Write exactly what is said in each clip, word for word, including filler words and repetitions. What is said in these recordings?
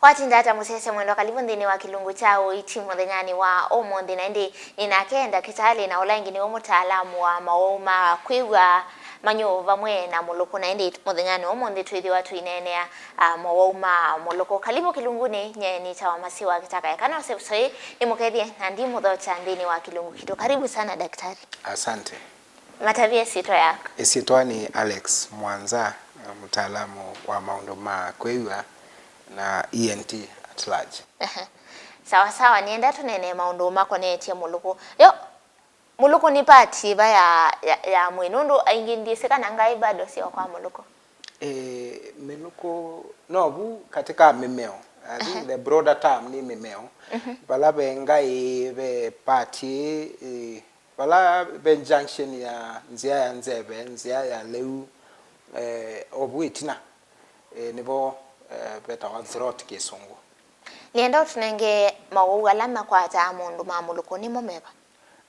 Watinda ata mũsyaĩĩsya mwendwa, karibu nthĩnĩ wa kĩlungu kya ũiiti mũthenyanĩ wa ũmũnthĩ, na ĩndĩ nĩ nake ndakĩtalĩ na ũla ĩngĩ nĩwe mũtaalamu wa mowau ma kwĩw'a manyũũ vamwe na mũlũkũ, na ĩndĩ mũthenyanĩ wa ũmũnthĩ twĩthĩwa tũineenea, ah, mowau ma mũlũkũ. Karibu kĩlungunĩ, nyie nĩtawa Masiwa Kĩtaka. Eka nose ũsoi nĩmũkethye na ndimũthokya nthĩnĩ wa kĩlungu kitũ. Karibu sana, daktari. Asante. Matavye ĩsyĩtwa yaku. Ĩsyĩtwa nĩ Alex Mwanza, mũtaalamu wa maũndũ ma kwĩw'a na E N T at large. Ehe. Sawa sawa, nĩenda tũneenee maũndũ makonetye mũlũkũ. Yo, mũlũkũ nĩ part ĩva ya, ya, ya mwĩĩ? Nũndũ aingĩ ndyĩsĩ kana ngaĩ bado syĩ o kwa mũlũkũ. Eh, mĩlũkũ, no vu katika mĩmeo. I think, ehe, the broader term nĩ mĩmeo. Mhm. Vala ve ngaĩ, ve part ĩĩ, eh, vala ve junction ya nzĩa ya nzeve, nzĩa ya lĩu, eh, o vu ĩtina, eh, nĩvo, eh, vetawa throat kĩsũngũ. Nĩenda ũtũnenge mawau ala makwataa maũndũ ma mũlũkũ, nĩmo meva?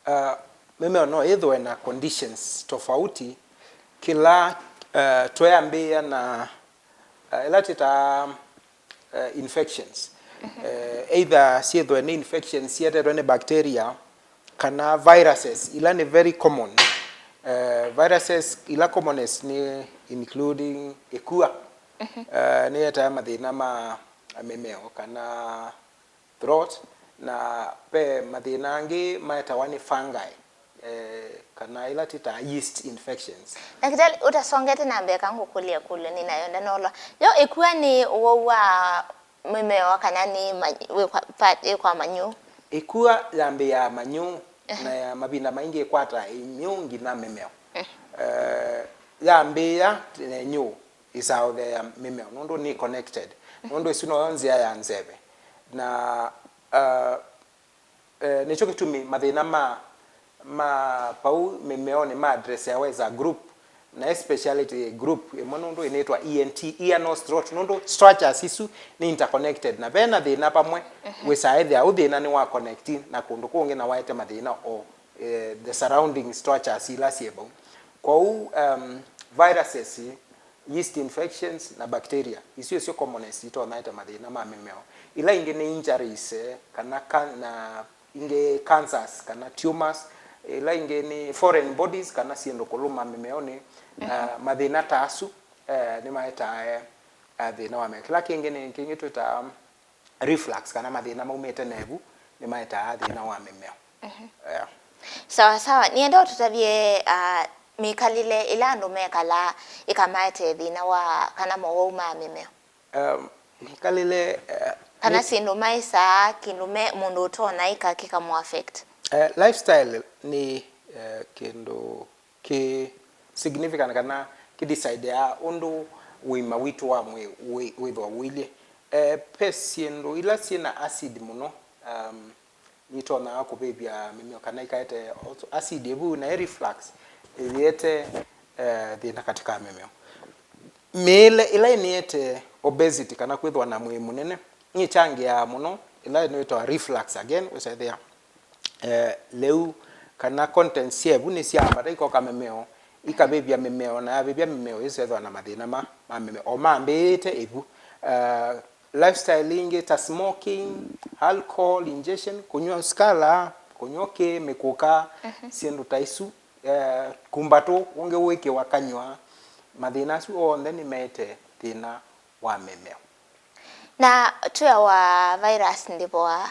Uh, mĩmeo no ĩthĩwe na conditions tofauti, kĩla, uh, tweambĩĩa na, uh, ĩla twĩtaa, uh, infections. Mhm. Uh, either syĩthwe nĩ infections sietetwe nĩ bacteria kana viruses, ila nĩ very common. Uh, viruses ila commonest nĩ including ĩkua. Mhm. Uh, nĩyetae mathĩna ma mĩmeo kana throat, na ve mathĩna angĩ maetawa nĩ fungi, eh, kana ila twĩtaa yeast infections. Ndakĩtalĩ, ũtasongete na mbee, ka ngũkũlye kũlyo nĩnayo ndanolwa. Yo ĩkua nĩ ũwau wa mĩmeo kana nĩ ma-, wĩ kwa, pa-, wĩ kwa manyũũ? Ĩkua yambĩĩaa manyũũ, ehe, na ya mavinda maingĩ ĩkwataa ĩnyũũ nginya mĩmeo. Eh. Eh, yambĩĩa nenyũũ ĩsaũthĩa ya mĩmeo, nũndũ nĩ connected, nũndũ ĩsu noyo nzĩa ya nzeve. Na, uh, eh, nĩkyo kĩtumi mathĩna ma, ma vau mĩmeonĩ ma address yawa as a group, na especially group ĩmwe nũndũ ĩnĩtwa E N T, ear, nose, throat, nũndũ structures isu nĩ interconnected, na vena thĩna vamwe, mhm, wĩsaa ethĩa ũ thĩna nĩ wa connect na kũndũ kũngĩ na waete mathĩna o, eh, the surrounding structures ila syĩ vau. Kwoou, um, viruses, yeast infections na bacteria, isu nĩsyo commonest itonya ete mathĩna ma mĩmeo. Ila ingĩ nĩ injuries, eh, kana kan-, na ingĩ cancers kana tumors, ila ingĩ nĩ foreign bodies kana syĩndũ kũlũma mĩmeonĩ, na mathĩna ta asu, eh, nĩmaetaa, eh, thĩna wa mĩmeo. Kĩla kĩngĩ nĩ kĩngĩ twĩtaa reflux, kana mathĩna maumĩte na ĩvu nĩmaetaa thĩna wa mĩmeo. Mhm. Yeah. Sawa sawa, nĩenda ũtũtavye, ah, mĩkalĩle ĩla andũ mekalaa ĩkamaete thĩna wa kana mowau ma mĩmeo. Um, mĩkalĩle, eh, kana nĩ syĩndũ maĩsaa, kĩndũ me, mũndũ ũtonya ĩka kĩkamũ affect. Eh, lifestyle nĩ, eh, kĩndũ kĩ significant kana kĩ decideaa ũndũ ũima witũ wa mwĩĩ wĩ-, wĩthwa ũilyĩ. Eh, ve syĩndũ ila syĩ na acid mũno, um, nĩitonyaa kũvĩvya mĩmeo kana ikaete acid ĩvu, na ĩ reflux ĩyĩete, eh, thĩna katika mĩmeo. Mĩĩle ĩla ĩnĩete obesity kana kwĩthwa na mwĩĩ mũnene nĩkyangĩaa mũno, ĩla ĩnĩtawa reflux again, wĩsethĩa eh, lĩu kana contents sya ĩvu nĩsyambata ikoka mĩmeo, ikavĩvya mĩmeo, na yavĩvya mĩmeo ĩsethwa na mathĩna ma, ma mĩmeo o mambĩĩte ĩvu. Eh, lifestyle ingĩ ta smoking, alcohol ingestion, kũnyw'a sikala, kũnyw'a kĩ, mĩkũka, mhm, syĩndũ ta isu, eh, kumbatũ ũngĩ wĩkĩwa kanyw'a, mathĩna asu onthe nĩmaete thĩna wa mĩmeo. Na twĩawa virus ndĩvoaa.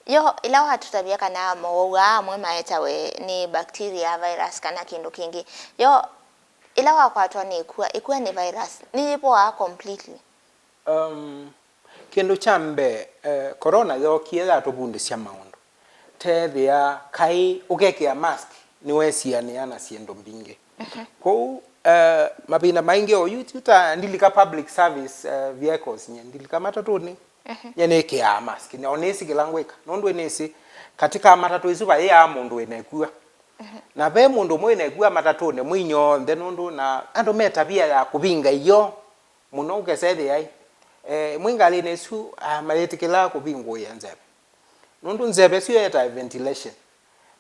Yo, ĩla watũtavya kana mowau aa amwe maetawe nĩ bacteria, virus, kana kĩndũ kĩngĩ, yo, ĩla wakwatwa nĩ ĩkua, ĩkua nĩ virus, nĩyĩvoaa completely? Um, kĩndũ kya mbee, eh, corona yookie yatũvundĩsya maũndũ. Teethĩa kaĩ ũkekĩa mask nĩwesianĩa na syĩndũ mbingĩ. Mhm. Kwoou, eh, mavinda maingĩ oyu, yu ta ndilika public service, eh, vehicles, nye ndilika matatũnĩ, mhm, nye nĩkĩaa mask, na o nĩsĩ kĩla ngwĩka, nũndũ nĩsĩ katika matatũ isu vayĩaa mũndũ wĩna ĩkua. Mhm. Na ve mũndũ ũmwe wĩna ĩkua matatũnĩ, mwĩ inyw'onthe, nũndũ na andũ me tavia ya kũvinga io mũno, ũkesethĩa, eh, mwĩ ngalĩnĩ ĩsu, ah, mayĩtĩkĩlaa kũvingũĩa nzeve. Nũndũ nzeve ĩsu yetae ventilation.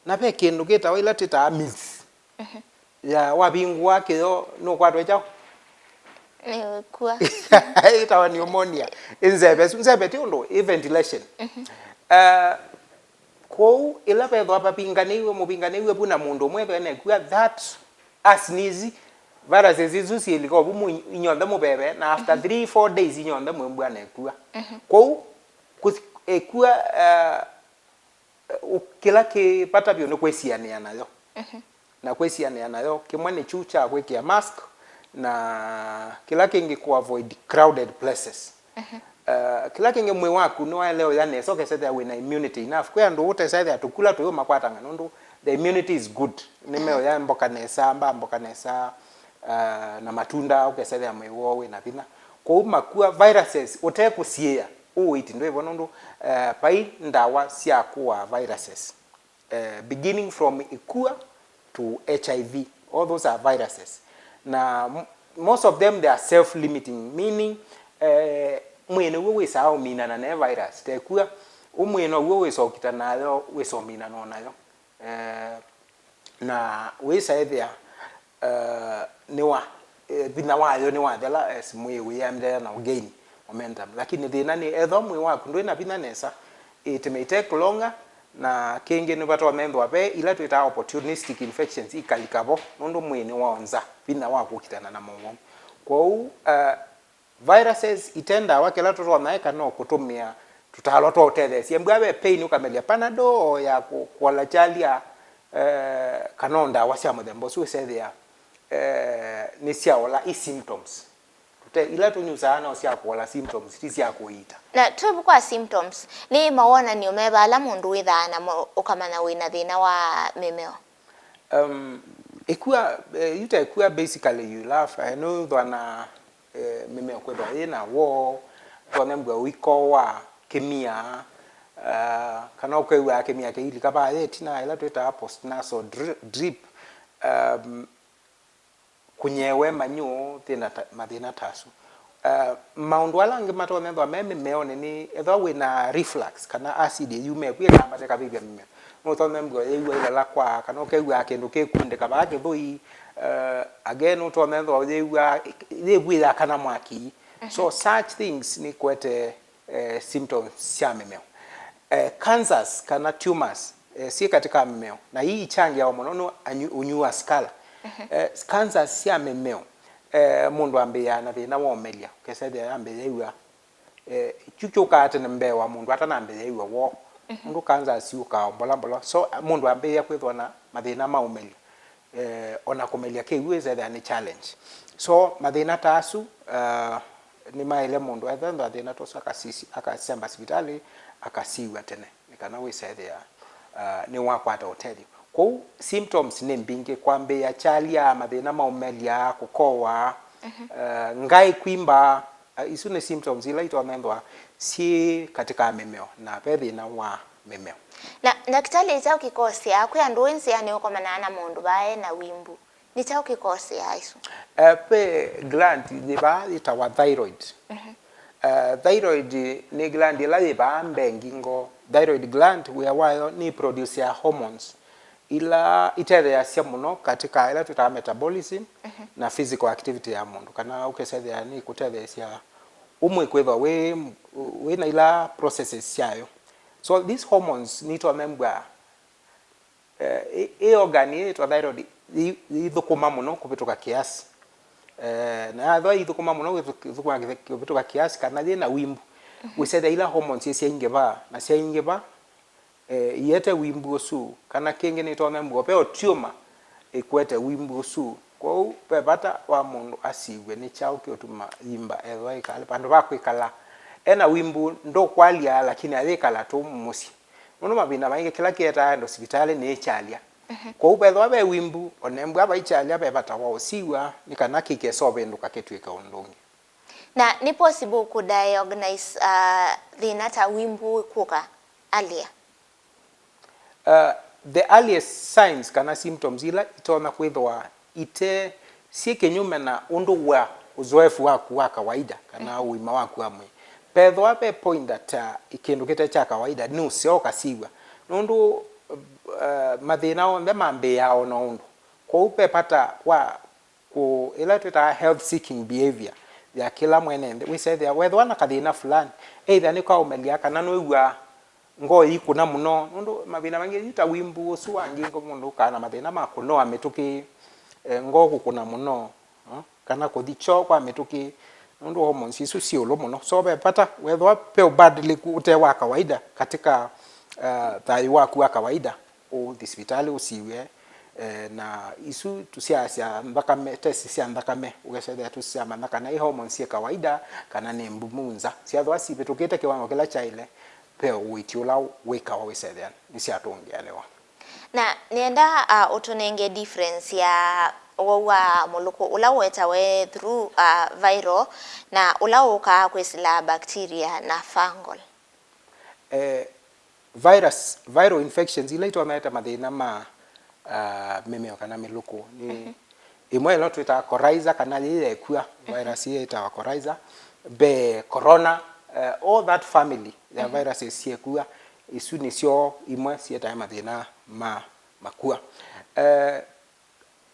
Na ve kĩndũ kĩtawa ila twĩtaa measles. Mhm. Ya, wavingũa kĩyo, nũkwatwa kyaũ? Nĩkua. Ĩtawa pneumonia. Ĩ nzeve, ĩsu nzeve ti ũndũ, ĩ ventilation. Eh, kwoou, ĩla vethwa vavinganĩiw'e, mũvinganĩiw'e vu na mũndũ ũmwe ethwa enekua, that a sneeze, viruses isu syĩlika ovu mu inyonthe mũveve, na after three, four days inyonthe mwĩmbua nekua. Kwoou, kũthi- ĩkua, eh, ũ- kĩla kĩ vata vyũ nĩ kwĩsianĩa nayo. Na kwĩsianĩa nayo, kĩmwe nĩ kyu kya kwĩkĩa mask, na kĩla kĩngĩ kũ avoid crowded places. Uh, kĩla kĩngĩ, mwĩĩ waku nĩwaĩle ũya nesa ũkesethĩa wĩna immunity enough. Kwĩ andũ ũtesethĩa tũkula tũyũmakwatanga nũndũ the immunity is good. Nĩmeũya mboka nesa, mbaa mboka nesa, uh, na matunda, ũkesethĩa mwĩĩ woo wĩna vinya. Kwoou makua viruses ũtekũsiĩĩa, ũũ wĩti ndwĩvo nũndũ, uh, vai ndawa sya kũaa viruses. Eh, beginning from ĩkua to H I V. All those are viruses. Na m- most of them, they are self-limiting, meaning, eh, mwĩĩ nĩw'o wĩsaa ũminana ne virus. Tekua, ũ mwĩĩ now'o wĩsa ũkita nayo, wĩsa ũminana o nayo. Eh, na wĩsa ethĩa, eh, nĩwa, eh, vinya wayo nĩwathela as mwĩĩ wĩendeea na ũgain momentum. Lakini thĩna nĩ ethĩwa mwĩĩ waku ndwĩ na vinya nesa, it may take longer, na kĩngĩ nĩvatonya ethĩwa ve ila twĩtaa opportunistic infections ikalika vo, nũndũ mwĩĩ nĩwaonza vinya wa kũkitana na mowau. Kwoou, eh, viruses ite ndawa, kĩla tũtonya eka no kũtũmĩa tũtalo twa ũtetheesya. Mbwĩa ve pain, ũkamelya Panadol ya kũ- kũola kyalya, eh, kana o ndawa sya mũthemba ũsu ũsethĩa, eh, nĩsyaola i symptoms. Tũte, ila tũnyusaa no sya kũola symptoms, ti sya kũiita. Na twĩ vu kwa symptoms, nĩ mawonany'o meva ala mũndũ wĩthaa namo ũkamanya wĩna thĩna wa mĩmeo? Um, ĩkua, eh, yu ta ĩkua basically you laugh, eh, nũthwa na, eh, mĩmeo kwĩthwa yĩ na woo, twanembwa ũikowa kĩmia, uh, kana ũkew'aa kĩmia kĩilika vaa yĩ ĩtina ĩla twĩtaa postnasal dri- drip, um, kũnyewe manyũ, thĩna ta- mathĩna ta asu. Uh, maũndũ ala angĩ matonya ethwa me mĩmeonĩ nĩ ethwa wĩna reflux kana acid ĩyume kwĩ ĩkambate ĩkavĩvya mĩmeo. Nũtonya mbua yĩw'a ĩlalakwa kana ũkew'aa kĩndũ kĩkundĩka vaa kĩthũi. Uh, again, nũtonya ethwa yĩw'a yĩvw'ĩya kana mwaki. So such things nĩ kwete eh, symptoms sya mĩmeo. Eh, cancers kana tumors, eh, syĩ katĩ ka mĩmeo, na ii ichangiawa mũno nĩ anyu- ũnywi wa sikala. Eh, cancers sya mĩmeo, eh, mũndũ ambĩĩaa na thĩna wa ũmelya, ũkesa ethĩa ambĩĩa ĩw'a, eh, kyu kyũkaa tene mbee wa mũndũ atanambĩĩa ĩw'a woo. Nũndũ cancers syũkaa o mbola mbola, so mũndũ ambĩĩa kwĩthwa na mathĩna ma ũmelya. Eh, ona kũmelya kĩw'ũ ĩsethĩa nĩ challenge. So mathĩna ta asu, uh, nĩmaĩle mũndũ ethĩwa thĩna ta ũsu akasisi- akasemba sivitalĩ, akasiw'a tene nĩ kana wĩsethĩa, uh, nĩwakwata ũtethyo. Kwoou symptoms nĩ mbingĩ, kwambĩĩa kyalya, mathĩna ma ũmelya, kũkowa, uh, ngaĩ kwimba, uh, isu nĩ symptoms ila itonya ethĩwa syĩ katĩ ka mĩmeo na ve thĩna wa mĩmeo. Na ndakĩtalĩ, nĩ kyaũ kĩkoseaa? Kwĩ andũ ĩ nzĩanĩ ũkomanaa na mũndũ vaa e na wimbu. Nĩ kyaũ kĩkoseaa ĩsu? Eh, ve gland yĩ vaa yĩtawa thyroid. Eh, thyroid nĩ gland ĩla yĩ vaa mbee ngingo. Thyroid gland wĩa wayo nĩ produce ya hormones ila itetheeasya mũno katika ĩla twĩtaa metabolism na physical activity ya mũndũ, kana ũkesethĩa nĩ kũtetheesya ũmwe kwĩthwa wĩ, wĩ na ila processes syayo. So these hormones nĩitonya mbwa, eh, ĩ, ĩ organ ĩĩ yĩtwa thyroid yĩ- yĩithũkũma mũno kũvĩtũka kĩasi. Eh, na yethwa yĩithũkũma mũno kũvĩtũ- kũvĩtũka kĩasi kana yĩ na wimbu, wĩsethĩa ila hormones syaingĩva, na syaingĩva, eh, iete wimbu ũsu, kana kĩngĩ nĩtonya mbua ve o tumor ĩkwete wimbu ũsu. Kwoou ve vata wa mũndũ asiw'e nĩ kyaũ kĩũtuma yimba ethwa ĩkale vandũ va kwĩkala. Ena wimbu ndũkwalya, lakini ayĩkala tũ mũsyĩ. Nũndũ mavinda maingĩ kĩla kĩetaa andũ sivitalĩ nĩ ĩkyalya. Kwoou vethĩwa ve wimbu, onembwa vaikyalya ve vata wa ũsiw'a nĩ kana kĩkesa ũvĩndũka kĩtw'ĩke ũndũ ũngĩ. Na nĩ possible kũ diagnose, uh, thĩna ta wimbu kũka earlier? Uh, the earliest signs kana symptoms ila itonya kwĩthwa ite syĩ kĩnyume na ũndũ wa uzoefu waku wa kawaida kana ũima waku wa mwĩĩ. Vethĩwa ve point that, uh, kĩndũ kĩte kya kawaida, nĩ ũseo ũkasiw'a. Nũndũ, uh, mathĩna onthe mambĩĩaa o na ũndũ. Kwoou ve vata wa kũ- ĩla twĩtaa health seeking behavior, ya kĩla mwene nthĩ. Wĩsethĩa wethĩwa na kathĩna fulani, either nĩ ka ũmelya kana nũĩw'aa ngoo yĩkũna mũno, nũndũ mathĩna mangĩ yu ta wimbu ũsu wa ngingo, mũndũ ũkaa na mathĩna ma kũnoa mĩtũkĩ, eh, ngoo kũkũna mũno, eh, kana kũthi kyoo kwa mĩtũkĩ, nũndũ hormones isu syĩ ĩũlũ mũno. So ve vata wethĩwa ve ũbadiliku ũte wa kawaida katika, eh, thayũ waku wa kawaida, ũthi sivitalĩ ũsiw'e, eh, na isu tũsyaasya nthakame, test sya nthakame, ũkesethĩa tũsyamanya kana ĩ hormones syĩ kawaida kana nĩ mbumu nza. Syathwa sivĩtũkĩte kĩwango kĩla kyaĩle, ve ũiiti ũla wĩkawa wĩsethĩa nĩsyatũngĩanĩwa. Na nĩenda, uh, ũtũnenge difference ya ũwau wa mũlũkũ ũla ũetawe through, uh, viral na ũla ũkaa kwĩsĩla bacteria na fungal. Eh, virus, viral infections ila itonya ĩte mathĩna ma, uh, mĩmeo kana mĩlũkũ nĩ ĩmwe ĩla twĩtaa coryza, kana yĩ yekua, virus yĩ ĩtawa coryza, ve corona, uh, all that family ya viruses syekua, isu nĩsyo imwe sietae mathĩna ma makua. Uh,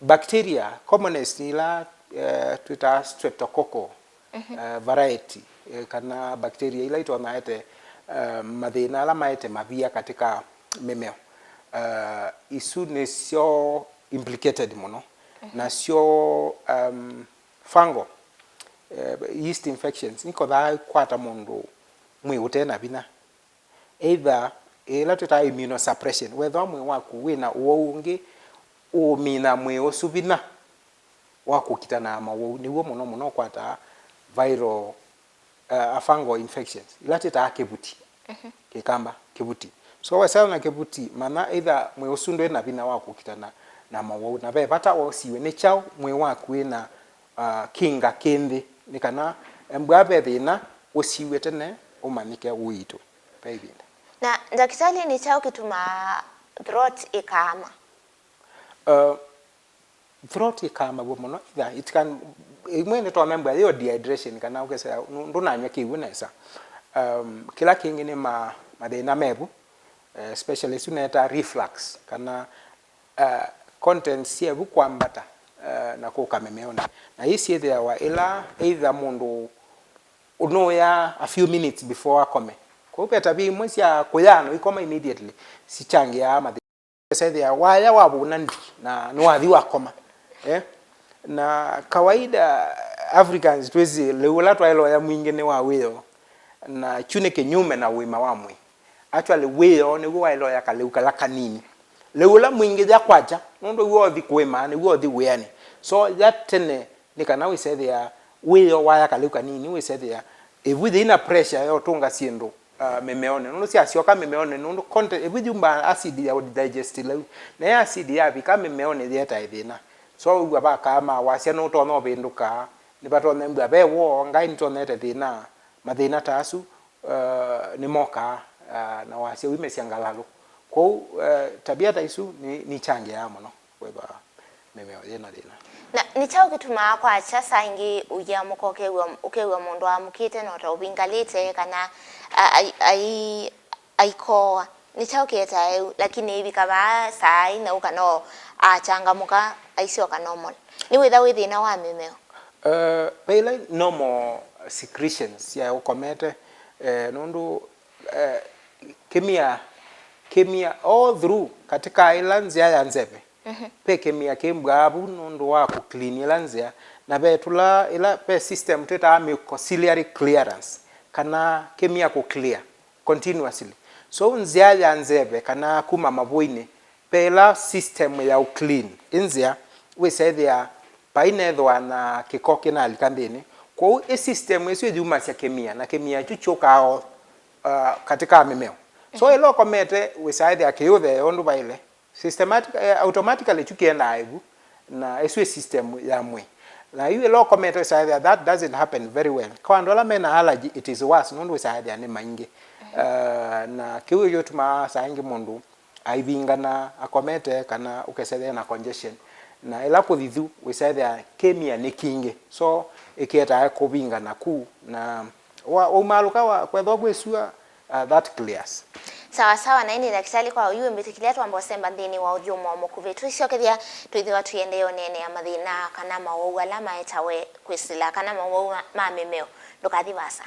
bacteria commonest nĩ ila, uh, twĩtaa streptococcal, uh, variety, uh, kana bacteria ila itonyaete, uh, mathĩna ala maete mavia katika mĩmeo. Uh, isu nĩsyo implicated mũno. Nasyo, um, fungal, uh, yeast infections nikothaa kwata mũndũ mwĩ ũte na vinya. Either ĩla twĩtaa immunosuppression, wethĩwa mwĩĩ waku wĩna ũwau ũngĩ ũũmina mwĩĩ ũsu vinya wa kũkitana na mawau, nĩw'o mũno mũno ũkwataa viral, uh, fungal infections, ila twĩtaa kĩvuti, Kĩkamba, kĩvuti. So wesa na kĩvuti, manya either mwĩĩ ũsu ndwĩ na vinya wa kũkitana na mawau, na ve vata ũsiw'e nĩ kyaũ mwĩĩ waku wĩna, uh, kinga kĩ nthĩ, nĩ kana mbwa ve thĩna ũsiw'e tene ũmanyĩke ũiitwe ve ĩvinda. Na ndakĩtalĩ, nĩ kyaũ kĩtumaa throat ĩkaama? Uh, throat ĩkaamaw'a mũno, either it can, imwe nĩtwamembwa yĩyo dehydration, kana ũkesea ndũnanywa kĩw'ũ nesa. Um, kĩla kĩngĩ nĩ ma, mathĩna mevu, eh, especially isu neeta reflux, kana, uh, contents syevu kwambata, uh, na kũka mĩmeonĩ. Na ii syĩthĩawa ĩla either mũndũ ũnũya a few minutes before akome. Kwoou ve tavia imwe sya kũyaa na ũikoma immediately sikyangĩaa mathĩna. Ũkesethĩa waya wavũna ndi na nĩwathi wakoma. Eh? Na kawaida Africans twĩsĩ lĩu ũla twaĩloya mwingĩ nĩ wa wĩoo, na kyu nĩ kĩnyume na ũima wa mwĩĩ. Actually, wĩoo nĩw'o waĩloya kalĩu kala kanini. Lĩu ũla mwingĩ ya kwakya, nũndũ w'o ũthi kũĩma, nĩw'o ũthi wĩanĩ. So ya tene nĩ kana wĩsethĩa wĩoo waya kalĩu kanini, wĩsethĩa ĩvu yĩna pressure ya ũtũnga syĩndũ, uh, mĩmeonĩ. Nũndũ syasyoka mĩmeonĩ, nũndũ content, ĩvu yumbaa acid ya digest lĩu. Na ĩ acid yavika mĩmeonĩ yĩetae thĩna. So wĩw'a vakaa ma wasya nũtonya ũvĩndũka, nĩvatonya mbua ve woo, ngai nĩtonyete thĩna, mathĩna ta asu, uh, nĩmokaa, uh, na wasya umĩsya ngalalũ. Kwoou, uh, tabia ta isu nĩ, nĩikyangĩaa mũno kwĩthwa mĩmeo yĩna thĩna. Na nĩ kyaũ kĩtumaa kwakya saa ingĩ ũiamũka ũkew'a, ũkew'a mũndũ aamũkĩte no ta ũvingalĩte kana a-, ai-, ai-, aikooa? Nĩ kyaũ kĩetae ũu, lakini ĩvika vaa saa ina ũka no achangamũka aisyoka normal? Nĩ wĩtha wĩ thĩna wa mĩmeo? Eh, ve ila normal secretions sya ũkomete, eh, nũndũ, eh, kĩmia, kĩmia all through katika ĩla nzĩa ya nzeve, ve kĩmia kĩmbwaa vu nũndũ wa kũclean ĩla nzĩa, na ve tũla, ĩla ve system twĩtaa mucociliary clearance, kana kĩmia kũclear continuously. So nzĩa ya nzeve kana kuma mavũinĩ, ve ĩla system ya ũclean ĩ nzĩa, wĩsethĩa vai nethĩwa na kĩko kĩnalika nthĩnĩ. Kwoou ĩ system ĩsu ĩyumasya kĩmia, na kĩmia kyu kyũkaa o, uh, katika mĩmeo. So ĩla ũkomete wĩsaĩthĩa kĩyũthee ũndũ vaĩle. Systematic, eh, automatically kyu kĩendaa ĩvu, na ĩsu ĩ system ya mwĩĩ. Na yu ĩla ũkomete wĩsaĩthĩa that doesn't happen very well. Kwa andũ ala mena allergy, it is worse, nũndũ wĩsaĩthĩa nĩ maingĩ. Uh, na kĩu kĩtumaa saa ingĩ mũndũ aivingana akomete, kana ũkesethĩa na congestion. Na ĩla kũthithu wĩsethĩa kĩmia nĩ kingĩ, so ĩkĩetae kũvingana ku, na wa, waumaalũka wa, kwethwa kwĩ sua, uh, that clears. Sawa sawa, na ĩndĩ ndakĩtalĩ, kwa oyu mbĩtĩkĩlya twamba ũsemba nthĩnĩ wa ũthyũmũo mũkuvĩ. Twĩsyokethya twĩthĩwa tũiendee ũneenea mathĩna kana mawau ala maetawe kwĩsĩla kana mawau ma, ma mĩmeo. Ndũkathi vaasa.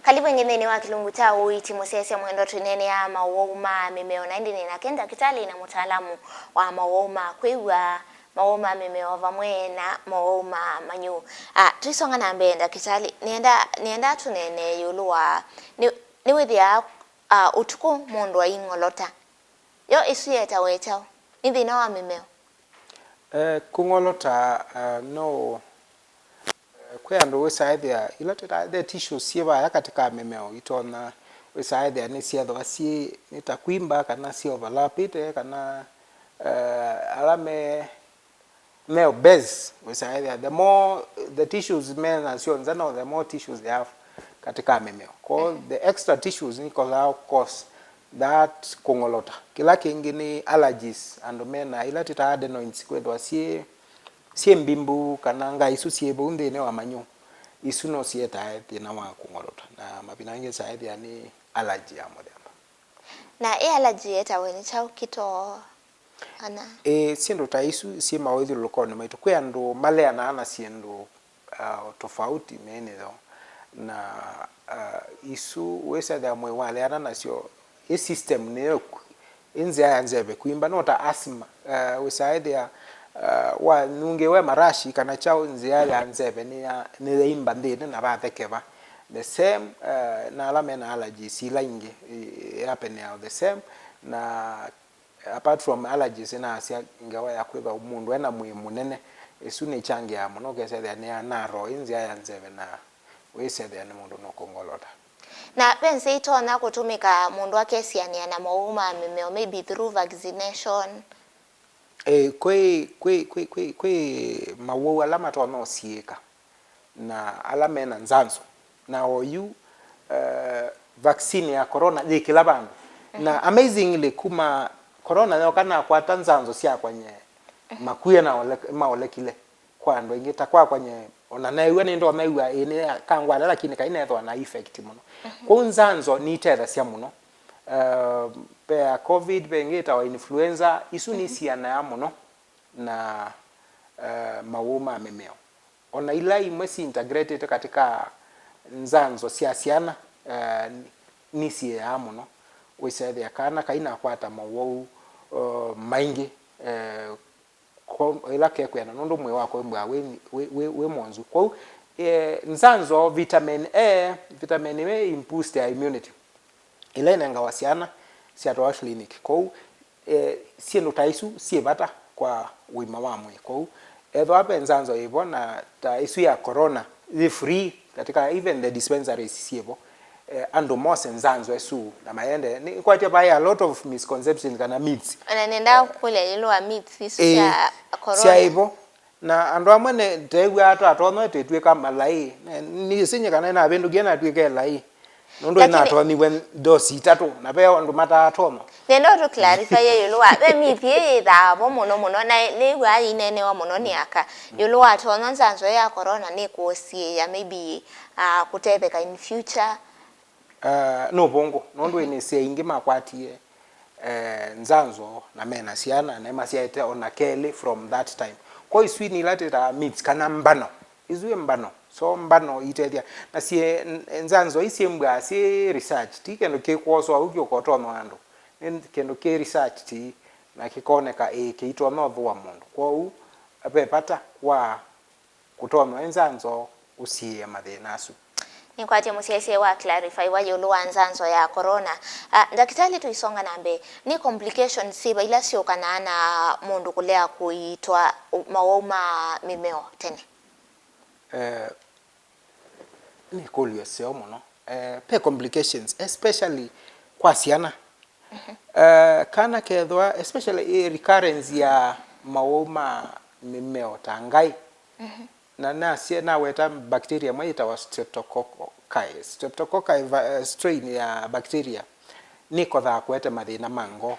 Karibu ĩngĩ nthĩnĩ wa kĩlungu kya ũiiti mũsyaĩĩsya mwendwa. Twĩneeneaa mawau ma mĩmeo, na ĩndĩ nĩ nake ndakĩtalĩ na mũtaalamu wa mawau ma kwĩw'a, mawau ma mĩmeo vamwe na mawau ma manyũ. Ah, tũisonga na mbee, ndakĩtalĩ, nĩenda, nĩenda tũneenee ĩũlũ wa, nĩ, nĩwĩthĩaa, ah, ũtukũ mũndũ aing'olota. Yo ĩsu yĩetawa kyaũ? Nĩ thĩna wa mĩmeo? Eh, kũng'olota, eh, no, eh, kwĩ andũ wĩsaĩthĩa ila tũta-, the tissues syĩ vaya katĩ ka mĩmeo itonya wĩsaĩthĩa nĩsyethĩwa syĩ, nĩ ta kwimba kana syĩ overlapĩte kana, eh, ala me, me obese, wĩsaĩthĩa the more the tissues me nasyo nza, no the more tissues they have katĩ ka mĩmeo. Kwoou the extra tissues nikosaa cause that kũng'olota. Kĩla kĩngĩ nĩ allergies, andũ mena ila twĩtaa adenoids kwĩthĩwa syĩ, syĩ mbimbu kana ngaa isu syĩ vau nthĩnĩ wa manyũ, isu no sietae thĩna wa kũng'olota, na mavinda angĩ saĩthĩa nĩ allergy ya mũthemba. Na ĩ allergy yetawe nĩ kyaũ, kĩtoo? Ana. Ĩĩ, syĩndũ ta isu syĩ maũĩthyũlũlũkonĩ maitũ. Kwĩ andũ maleanaa na syĩndũ, uh, tofauti mĩĩnĩ yoo, na, uh, isu wĩsethĩa mwĩĩ waleana nasyo, ĩ system nĩyo ĩkũ-, ĩ nzĩa ya nzeve kwimba, no ta asthma, uh, wĩsaĩthĩa, uh, wanungĩwe marashi kana kyaũ, nzĩa ya nzeve nĩya-, nĩyaimba nthĩnĩ na vathekeva. The same, uh, na ala mena allergies ila ingĩ, i-, i-, yapeneao the same, na apart from allergies, ĩnaasya ngewa ya kwĩthwa mũndũ ena mwĩĩ mũnene, ĩsu nĩkyangĩaa mũno, ũkesethĩa nĩya narrow ĩ nzĩa ya nzeve na wĩsethĩa nĩ mũndũ nũkũngolota. Na ve nzĩa itonya kũtũmĩka mũndũ akesianĩa na mawau ma mĩmeo, maybe through vaccination? Eh, kwĩ, kwĩ, kwĩ, kwĩ, kwĩ mawau ala matonya ũsiĩĩka na ala mena nzanzo. Na oyu, eh, vaccine ya corona yĩ kĩla vandũ. Na amazingly, kuma corona yoka nakwata nzanzo syakwa nye, makuĩe na ole-, maolekile kwa andũ aingĩ. Ta kwakwa nye, ona neew'a nĩndonya ĩw'a ĩĩ nĩkangwata, lakini kai neethĩwa na effect mũno. Kwoou nzanzo nitethasya mũno. Eh, ve ya covid, ve ĩngĩ ĩtawa influenza, isu nisianaa mũno na, eh, mawau ma mĩmeo. Ona ila imwe si integrated katika nzanzo sya syana, eh, nisiĩaa mũno. Wĩsethĩa kana kainakwata mawau, eh, maingĩ, eh, ko-, ĩla kekwĩana, nũndũ mwĩĩ wako wĩmbũaa wĩ, wĩ, wĩ, wĩ mwonzu. Kwoou, eh, nzanzo, vitamin A, vitamin A ĩ boost ya immunity ĩla ĩnengawa syana syatwawa clinic. Kwoou, eh, syĩndũ ta isu syĩ vata kwa ũima wa mwĩĩ. Kwoou, ethĩwa ve nzanzo yĩvo na ta ĩsu ya corona yĩ free katika even the dispensaries syĩvo, eh, andũ mose nzanzo ĩsu na mayende. Nĩkwatya vai a lot of misconceptions kana myths. Ona nenda kũlya ĩũlũ wa myths isu, eh, sya corona. Sya ĩvo. Na andũ amwe nĩ, teew'aa twatonywa twĩtw'ĩka malaĩ. Nĩsĩ nyie kana navĩndũkie natw'ĩke laĩ. Nũndũ lakini nĩnatonyiw'e ndosi itatũ, na ve andũ mataatonywa. Nenda ũtũ clarify ĩũlũ wa, ve myth ĩ yĩthaa vo mũno mũno, na nĩw'aa yĩineenewa mũno nĩ aka. Ĩũlũ wa tonywa nzanzo ya corona nĩ kũsiĩĩa, maybe, ah, kũtetheka in future. Ah, nĩ ũvũngũ, nũndũ nĩsĩ aingĩ makwatie, eh, nzanzo na mena syana, na nĩmasyaĩte ona kelĩ from that time. Kwa isu nĩ ila twĩtaa myths kana mbano. Isu ĩ mbano. So mbano itethya. Na syĩ, n-, nzanzo ii syĩmbwaa syĩ research, ti kĩndũ kĩkwosoa ũu kĩũkotonywa andũ. Nĩ kĩndũ kĩ research ti, na kĩkoneka ĩ kĩitonya ũthũa mũndũ. Kwoou, ve vata wa kũtonywa ĩ nzanzo ũsiĩĩa mathĩna asu. Nĩkwatya mũsyaĩĩsya wa clarify wa ĩũlũ wa nzanzo ya corona. Ah, ndakĩtalĩ, tũisonga na mbee, nĩ complications syĩva ila syũkanaa na mũndũ kũlea kũitwa mawau ma mĩmeo tene? Eh, nĩ ĩkũlyo ĩseo mũno. Eh, ve complications, especially kwa syana. Eh, kana kethwa, especially i recurrence ya mawau ma mĩmeo ta ngaĩ. Na nasye, naweta bacteria ĩmwe yĩtawa streptococci. Streptococci va-, eh, strain ya bacteria nĩkothaa kũete mathĩna ma ngoo.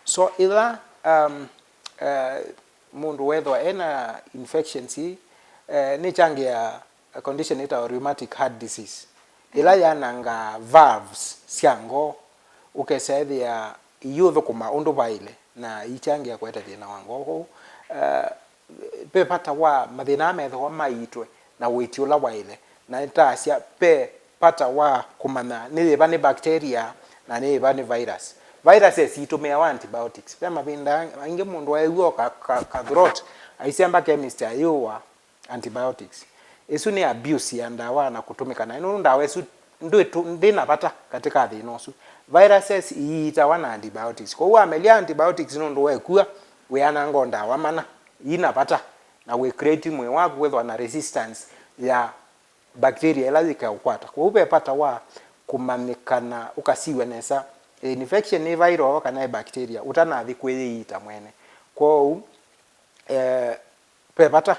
So, ĩla, um, eh, mũndũ wethwa ena infections ii, eh, nĩkyangĩaa condition ĩtawa rheumatic heart disease, ĩla yanangaa valves sya ngoo, ũkesa ĩthĩa iyũthũkũma ũndũ vaĩle, na ikyangĩa kũete thĩna wa ngoo. Kwoou, eh, ve vata wa mathĩna aa methĩwa maiitwe na ũiiti ũla waĩle, na nĩtaasya ve vata wa kũmanya nĩ yĩva nĩ bacteria na nĩ yĩva nĩ virus. Viruses itũmĩawa antibiotics. Ve mavinda aingĩ mũndũ aew'a ka, ka, ka throat, aisemba chemist ayĩũa antibiotics. Ĩsu nĩ abuse ya ndawa na kũtũmĩka naĩ, nũndũ ndawa ĩsu ndwĩtũ-, ndĩ na vata katika thĩna ũsu. Viruses iiitawa na antibiotics. Kwoou wamelya antibiotics nũndũ wekw'a, wĩananga o ndawa mana ii na vata, na wĩ create mwĩĩ waku kwĩthwa na resistance ya bacteria ĩla yĩkaũkwata. Kwoou ve vata wa kũmanyĩkana ũkasiw'a nesa, ĩ infection nĩ viral kana ĩ bacteria, ũtanathi kwĩyĩiita mwene. Kwoou, eh, ve vata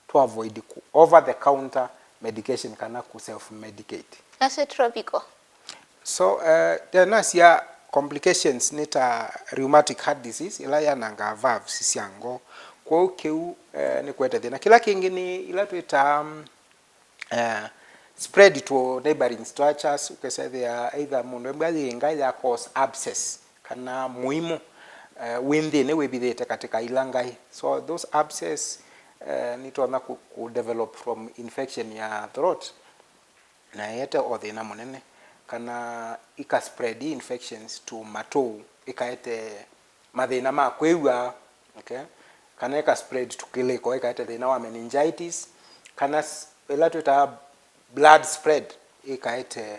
tũ avoid ku over the counter medication kana ku self medicate. Nasyo tropical. So, eh, tena cia complications nĩ ta rheumatic heart disease, ĩla yanangaa valves sya ngoo. Kwoou kĩu, eh, nĩ kũete thĩna. Kĩla kĩngĩ nĩ ila twĩtaa, mm, eh, spread to neighboring structures, ũkesethĩa either mũndũ embwa yĩ ngaĩ ya cause abscess, kana mũimũ, eh, wĩ nthĩnĩ wĩvithĩte katika ila ngaĩ. So those abscess, eh, nitonya ku, ku develop from infection ya throat, na ĩete o thĩna mũnene, kana ika spread infections to matũ, ikaete mathĩna ma kwĩw'a, okay? Kana ika spread to kĩlĩko, ikaete thĩna wa meningitis, kana s-, ĩla twĩtaa blood spread, ikaete,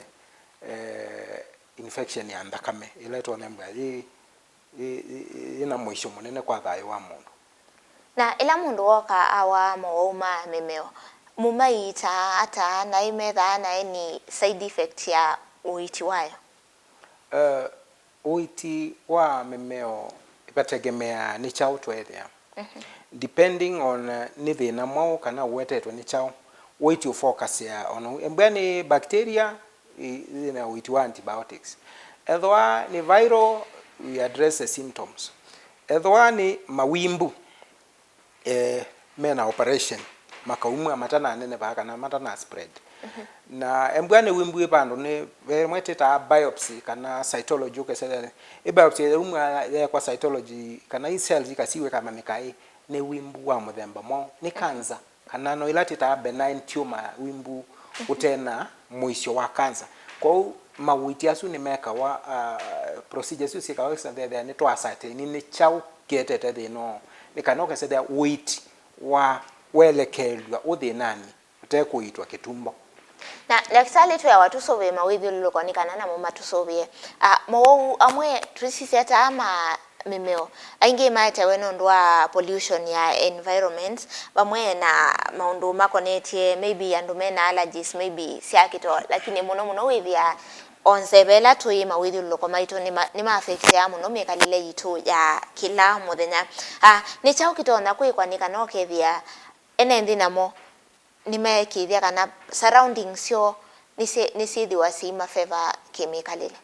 eh, infection ya nthakame, ĩla ĩtonya mbwa yĩ, yĩ, yĩ, yĩna mũisyo mũnene kwa thayũ wa mũndũ. Na ĩla mũndũ woka awaa mowau ma mĩmeo, mũmaiitaa ata, na ĩmethaa na any side effect ya ũiiti wayo? Eh, ũiiti wa mĩmeo vategemeaa nĩ kyaũ tweethĩa. Depending on, eh, nĩ thĩna mwaũ kana ũwetetwe nĩ kyaũ, ũiiti ũfokaseaa ona ũu. Embwa nĩ bacteria, i-, yĩna ũiiti wa antibiotics. Ethĩwa nĩ viral, we address the symptoms. Ethĩwa nĩ mawimbu, eh, mena operation, makaumw'a matananeneva kana matana spread. Na embwa nĩ wimbu wĩ vandũ, nĩ ve ĩmwe twĩtaa biopsy kana cytology, ũkesethĩa ĩ biopsy yaumw'a yeekwa cytology, kana i cells ikasiw'a ikamanyĩka ĩ nĩ wimbu wa mũthemba mwaũ, nĩ cancer, kana no ĩla twĩtaa benign tumor, wimbu ũtena mũisyo wa cancer. Kwoou mauiiti asu nĩmekawa, ah, procedure isu syĩkawa, ũkesethĩa nĩtwa ascertain nĩ kyaũ kĩetete thĩna ũũ, nĩ kana ũkesethĩa ũiiti wa welekeelw'a ũthĩnanĩ ũte kũiitwa kĩtumbo. Na ndakĩtalĩ, twĩawa tũsũvĩe mawĩthyũlũlũko nĩ kana namo matũsũvĩe. Ah, mowau amwe tũsisya ta ma mĩmeo, aingĩ maetewe nũndũ wa pollution ya environment, vamwe na maũndũ makonetye maybe andũ mena allergies maybe sya kĩtoo, lakini mũno mũno wĩthĩa o nzeve ĩla tũĩ mawĩthyũlũlũko maitũ nĩma-, nĩma affectĩaa mũno mĩkalĩle yitũ ya kĩla mũthenya. Ah, nĩ kyaũ kĩtonya kwĩkwa nĩ kana ũkethĩa ene nthĩ namo nĩmeekĩĩthya kana surroundings syoo nĩsyĩ-, nĩsyĩthĩwa syĩima favor kĩmĩkalĩle?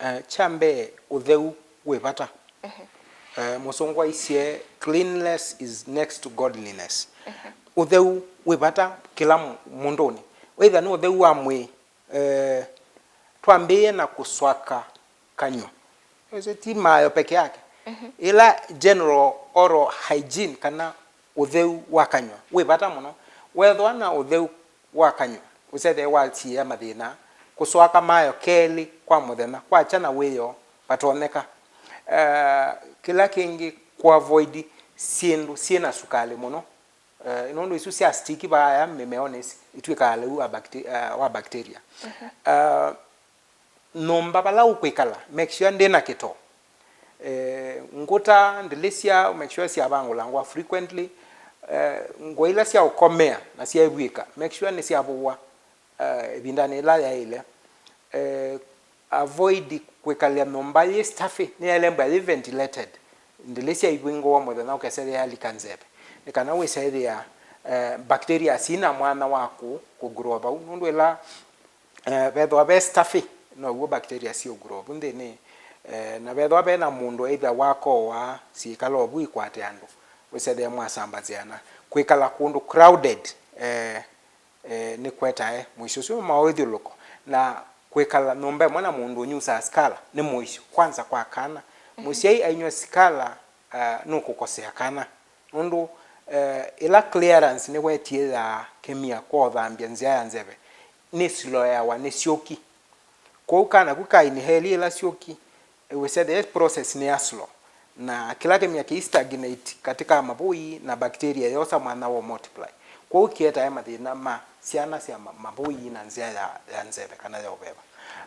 Eh, kya mbee, ũtheu wĩ vata. Eh, mũsũngũ aisye, "Cleanliness is next to godliness." Ũtheu wĩ vata kĩla mũ-, mũndũnĩ. Wĩtha nĩ ũtheu wa mwĩĩ, eh, twambĩĩe na kũswaka kanyw'a. Ĩsu ti maayo peke yake. Ĩla general oral hygiene kana ũtheu wa kanyw'a wĩ vata mũno. Wethĩwa na ũtheu wa kanyw'a, ũsethĩe wasiĩa mathĩna, kũswaka maayo kelĩ kwa mũthenya, kwakya na wĩoo vatonyeka. Eh, kĩla kĩngĩ, kũavoid syĩndũ syĩ na sukalĩ mũno. Eh, nũndũ isu sya stick vaaya mĩmeonĩ isi, itw'ĩkaa lĩu wa bacte-, eh, wa bacteria. Eh, nyũmba vala ũkwĩkala, make sure ndĩ na kĩtoo. Eh, ngũta, ndĩlĩsya, make sure syavangũlangwa frequently. Eh, ngũa ila sya ũkomea na syaĩvw'ĩka, make sure nĩsyavũwa, eh, ĩvindanĩ yĩla yaĩle. Eh, Avoid kwĩkalya nyũmba yĩ stuffy, nĩyaĩle mbwa yĩ ventilated, ndĩlĩ syaivingũwa mũthenya ũkesethĩa yalika nzeve, nĩ kana wĩsethĩa, eh, bacteria sina mwanya wa kũ, kũ grow vau, nũndũ ĩla, eh, vethĩwa ve stuffy, now'o bacteria siũ grow vu nthĩnĩ, eh, na vethĩwa vena mũndũ either wakoa syĩkala ovu ikwate andũ, wĩsethĩa mwasambasĩana. Kwĩkala kũndũ crowded, eh, eh, nĩkũetae mũisyo ũsu wa mawĩthyũlũlũko, na kwĩkala nyũmba ĩmwe na mũndũ ũnyusaa sikala nĩ mũisyo, kwanza kwa kana. Mhm. Mũsyai ainyw'a sikala, eh, nũkũkosea kana, nũndũ, eh, ĩla clearance nĩwetie ya kemia kwa ũthambya nzĩa ya nzeve nĩsiloeawa nĩ syũki. Kwoou kana ku ka inhale ĩla syũki, wĩsethĩa process nĩ ya slow, na kĩla kemia kĩi stagnate katĩ ka mavũi na bacteria yosa mwanya wa multiply. Kwoou kĩetae mathĩna ma syana sya ma-, mavũi na nzĩa ya, ya nzeve kana ya ũveva.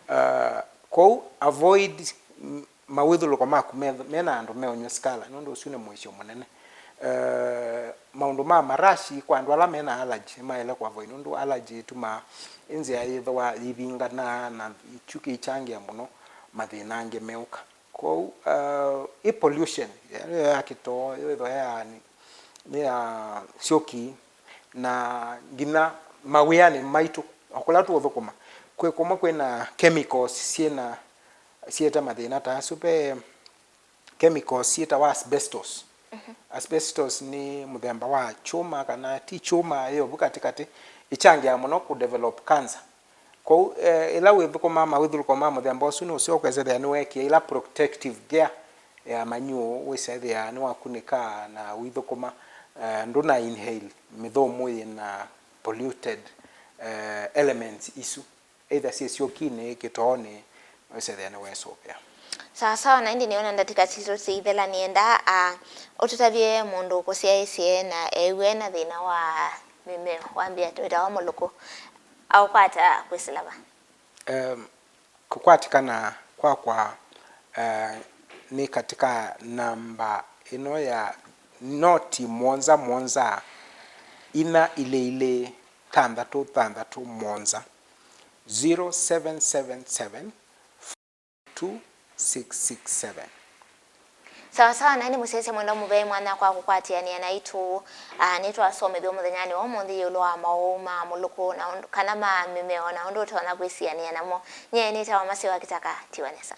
Uh, kwoou avoid, mm, mawĩthyũlũlũko maku me, mena andũ meũnyw'a sikala, nũndũ ũsu nĩ mũisyo mũnene. Eh, maũndũ ma marashi kwa andũ ala mena allergy nĩmaĩle kũavoid, nũndũ allergy ĩtumaa ĩ nzĩa yĩthĩwa yĩvingana, na kyu kĩikyangĩa mũno mathĩna angĩ meũka. Kwoou, eh, ĩ pollution, ĩyo ya kĩtoo, ĩyo ĩthwa ya nĩ, nĩ ya syũki, na nginya mawĩanĩ maitũ, o kũla tũũthũkũma, kwĩ kũmwe kwĩna chemicals syĩna, syĩte mathĩna ta asu. Ve chemicals syĩtawa asbestos. Mhm. Asbestos nĩ mũthemba wa kyũma, kana ti kyũma, yĩ ovu katĩkatĩ, ĩkyangĩaa mũno kũ develop cancer. Kwoou, eh, ĩla wĩthũkũmaa mawĩthyũlũlũko ma mũthemba ũsu, nũseo ũkesethĩa nĩweekĩa ĩla protective gear ya manyũũ, wĩsethĩa nĩwakunĩka na ũithũkũma, eh, ndũna inhale mĩthũmũ yĩna polluted, eh, elements isu. Either syĩ syũkinĩ, kĩtoonĩ, wĩsethĩa nĩweesũvĩa. Sawa sawa, na ĩndĩ nĩona ndatĩka sitũ siithela, nĩenda, ah, ũtũtavye mũndũ ũkũsyaĩĩsye na ew'e na thĩna wa mĩmeo, wambĩa wĩtawa mũlũkũ, aũkwata kwĩsĩla va? Em, kũkwatĩkana kwakwa, eh, nĩ katĩ ka namba ĩno ya noti mũonza mũonza, inya ilĩ ilĩ, thanthatũ thanthatũ mũonza, zero seven seven seven, two six six seven. Sawa sawa, na nĩ mũsyaĩĩsya mwenda mũvea mwanya kwa kũkwatĩanĩa naitũ. Ah, nĩtwasomethw'a mũthenyanĩ wa ũmũnthĩ ĩũlũ wa maũũ ma mũlũkũ na ũndũ, kana ma mĩmeo na ũndũ ũtonya kwĩsianĩa namo. Nyie nĩtawa Maseo wa Kĩtaka, tiwa nesa.